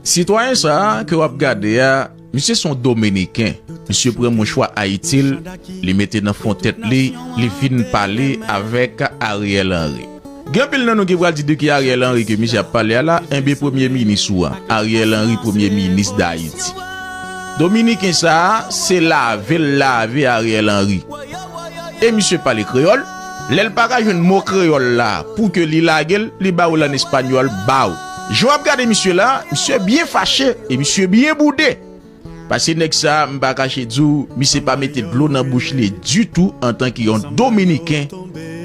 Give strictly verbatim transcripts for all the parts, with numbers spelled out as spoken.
Sitwayen sa a ke w ap gade a, misye se yon Dominiken. Misye pran mouchwa Ayiti l, li mete nan fon tèt li, li vin pale avèk Ariel Henry. Gen anpil nan nou ki pral di de ki Ariel Henry ke misye ap pale a la, enben premye minis ou a, Ariel Henry premye minis Dayiti. Dominiken sa a, se lave l lave Ariel Henry. E misye pale kreyòl, lè l pa ka jwenn mo kreyòl la pou ke li lage l, li ba w l an espanyòl, baw. Jan w ap gade misye la, misye byen fache e misye byen boude. Paske nèg sa a, m pa kache di w, misye pa mete dlo nan bouch li ditou antanke yon Dominiken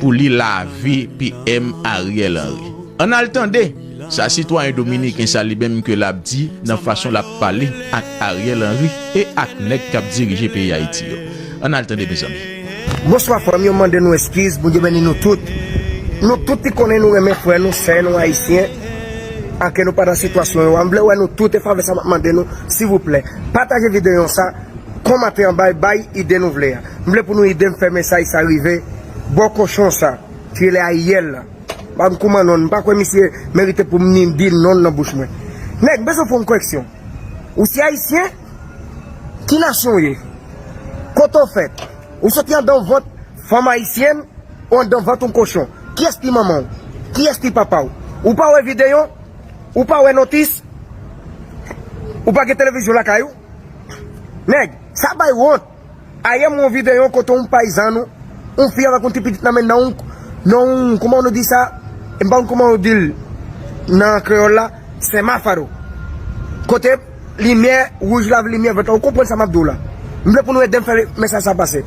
pou li lave P M Ariel Henry. Ann al tande sa sitwayen dominiken sa li menm ke l ap di nan fason l ap pale ak Ariel Henry e ak nèg k ap dirije peyi Ayiti yo. Ann al tande, mezanmi. Bonswa, frè m yo, mande nou eskiz, Bondye beni nou tout. Nou tout ki konnen nou renmen frè nou, sè nou ayisyen, anke nou pa nan sitiyasyon yo a. M vle wè nou tout e favè sa m ap mande nou, silvouplè. Pataje videyo sa, kòmante anba e bay ide nou vle a. M vle pou nou ede m fè mesaj sa rive bò kochon sa, ki rele Ariel la. M pa konn kouman non, m pa kwè misye merite pou m ni di non nan bouch mwen. Nèg, m bezwen fè yon koreksyon. Ou se ayisyen? Ki nasyon w ye? Kote w fèt? Ou soti anndan vant fanm ayisyèn ou anndan vant yon kochon? Kiyès ki manman w? Kiyès ki papa w? Ou pa wè videyo? Ou pa wè notis? Ou pa gen televizyon lakay ou? Nèg, sa bay wont. Ayè m wè yon videyo kote yon payizan nou, yon fi avèk yon ti pitit nan men nan yon, nan yon, kòman nou di sa? M pa konn kòman yo di l nan kreyòl la, semafaro. Kote limyè wouj la, limyè vèt la, ou konprann sa m ap di w la. M vle pou nou ede m fè mesaj sa pase.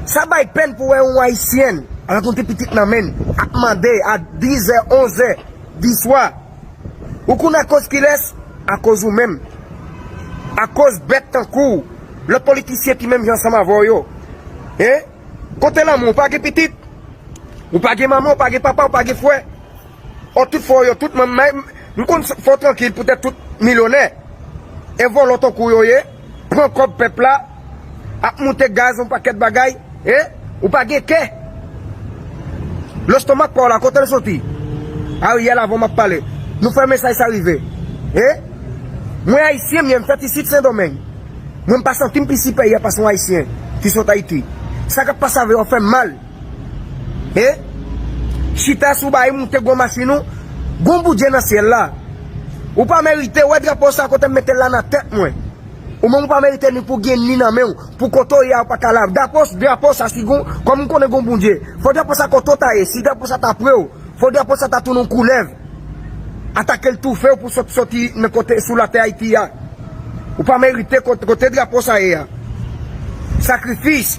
Sa bay pèn pou wè yon ayisyèn avèk yon ti pitit nan men l ap mande a dizè, onzè di swa. Ou konn akoz kilès? Akoz ou menm. Akoz bèt tankou w, lòt politisyen ki menm jan ansanm avè w yo. Hein? Kote lanmou? Ou pa gen pitit? Ou pa gen manman, ou pa gen papa, ou pa gen frè? O, tout frè w yo, tout manman, m konn fè w trankil poutèt tout milyonè. E vòlò tankou w yo ye, pran kòb pèp la, ap moute gaz, yon pakèt bagay, e ou pa gen kè. Lestomak pa w la, kote l soti? Ariel, avan m ap pale, nou fè mesaj sa rive. E mwen ayisyen m ye, m fèt isit Sendomeng. Mwen m pa santi m pi sipèryè pase yon ayisyen ki sot Ayiti. Sa k ap pase avè w fè m mal. E chita sou bay moute gwo machin ou, gon Bondye nan syèl la. Ou pa merite wè drapo sa kote m mete l la nan tèt mwen. Ou menm ou pa merite ni pou gen ni nan men w, pou kote w ye a ou pa ka la. Drapo, drapo sa si gon, kòm m konnen gon Bondye, fò drapo sa kote w ta ye, si drapo sa ta pre w, fò drapo sa ta tounen yon koulèv. Atake l toufe w pou sot, soti nan kote, sou latè Ayiti a. Ou pa merite kote, kote drapo sa ye a. Sakrifis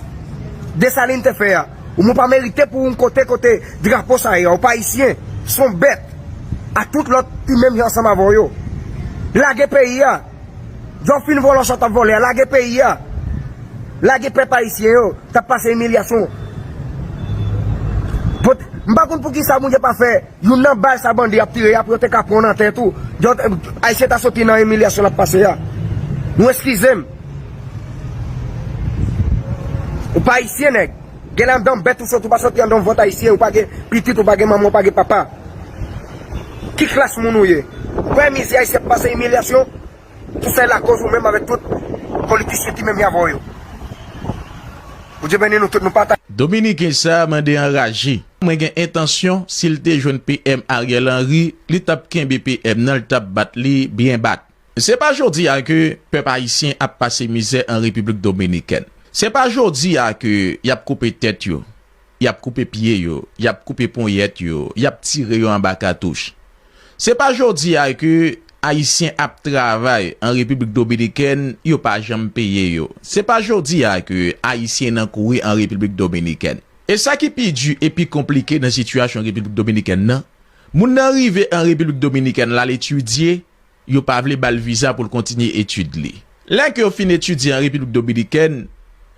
Desalin te fè a. Ou menm ou pa merite pou yon kote, kote drapo sa ye a. Ou pa ayisyen, se yon bèt. A tout lòt ki menm jan ansanm avè w yo. Lage peyi a. Jan w fin vòlò sa w t ap vòlè a, lage peyi a. Lage pèp ayisyen yo k ap pase imilyasyon. Pot-, m pa konn poukisa Bondye pa fè youn nan bal sa bandi ap tire a pou yo te ka pran w nan tèt ou. Jan w t-, ayisyen ta soti nan imilyasyon l ap pase a. Nou eskize m. Ou pa ayisyen, nèg. Genlè anndan bèt ou soti, ou pa soti anndan vant ayisyen, ou pa gen pitit, ou pa gen manman, ou pa gen papa. Ki klas moun ou ye? Ou pa wè mizè ayisyen ap pase, imilyasyon? Tout sa e lakoz ou menm avèk tout politisyen ki menm jan avè w yo. Bondye beni nou tout, nou pataje. Dominiken sa a mande anraje. Mwen gen entansyon, si l te jwenn P M Ariel Henry, li t ap kenbe P M nan, li t ap bat li byen bat. Se pa jodi a ke pèp ayisyen ap pase mizè an Repiblik Dominikèn. Se pa jodi a ke y ap koupe tèt yo, y ap koupe pye yo, y ap koupe ponyèt yo, y ap tire yo anba katouch. Se pa jodi a ke ayisyen ap travay an Repiblik Dominikèn, yo pa janm peye yo. Se pa jodi a ke ayisyen nan kouri an Repiblik Dominikèn. E sa ki pi di e pi konplike nan sitiyasyon Repiblik Dominikèn nan, moun nan rive an Repiblik Dominikèn l al etidye, yo pa vle ba l viza pou l kontinye etid li. Lè ke yo fin etidye an Repiblik Dominikèn,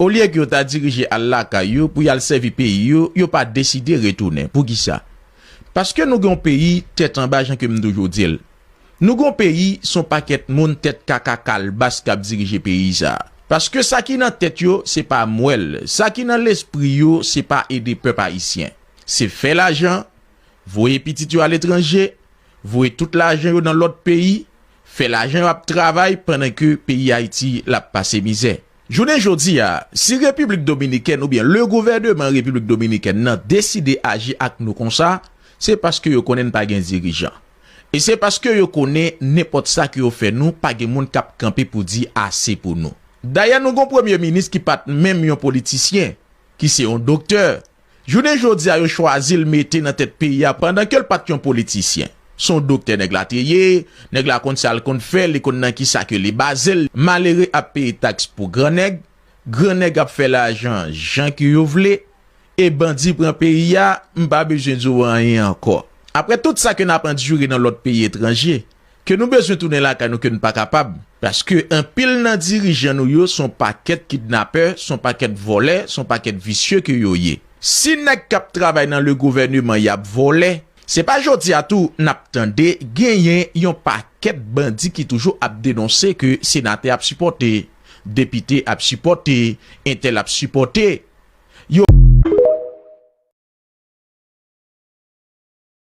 olye ke yo ta dirije al lakay yo pou y al sèvi peyi yo, yo pa deside retounen. Poukisa? Paske nou gen yon peyi tèt anba, jan ke m toujou di l. Nou gen yon peyi, se yon pakèt moun tèt kaka kalbas k ap dirije peyi sa a. Paske sa ki nan tèt yo, se pa mwèl. Sa ki nan lespri yo, se pa ede pèp ayisyen. Se fè lajan, voye pitit yo aletranje, voye tout lajan yo nan lòt peyi, fè lajan, yo ap travay pandan ke peyi Ayiti l ap pase mizè. Jounen jodi a, si Repiblik Dominikèn oubyen le gouvèneman Repiblik Dominikèn nan deside aji ak nou konsa, se paske yo konnen n pa gen dirijan. E se paske yo konnen nenpòt sa ke yo fè nou, pa gen moun k ap kanpe pou di ase pou nou. Dayè, nou gon premye minis ki pa t menm yon politisyen, ki se yon doktè. Jounen jodi a, yo chwazi l mete nan tèt peyi a pandan ke l pa t yon politisyen. Se yon doktè nèg la te ye, nèg la konn sa l konn fè, li konn nan kisa ke li baze l. Malere ap peye taks pou gran nèg, gran nèg ap fè lajan jan ke yo vle, e bandi pran peyi a, m pa bezwen di w anyen ankò. Apre tout sa ke n ap andire nan lòt peyi etranje, ke nou bezwen tounen lakay nou ke n pa kapab. Paske anpil nan dirijan nou yo se yon pakèt kidnapè, se yon pakèt vòlè, se yon pakèt visye ke yo ye. Si nèg k ap travay nan le gouvèneman y ap vòlè, se pa jodi a tou n ap tande genyen yon pakèt bandi ki toujou ap denonse ke senatè ap sipòte, depite ap sipòte, entèl ap sipòte.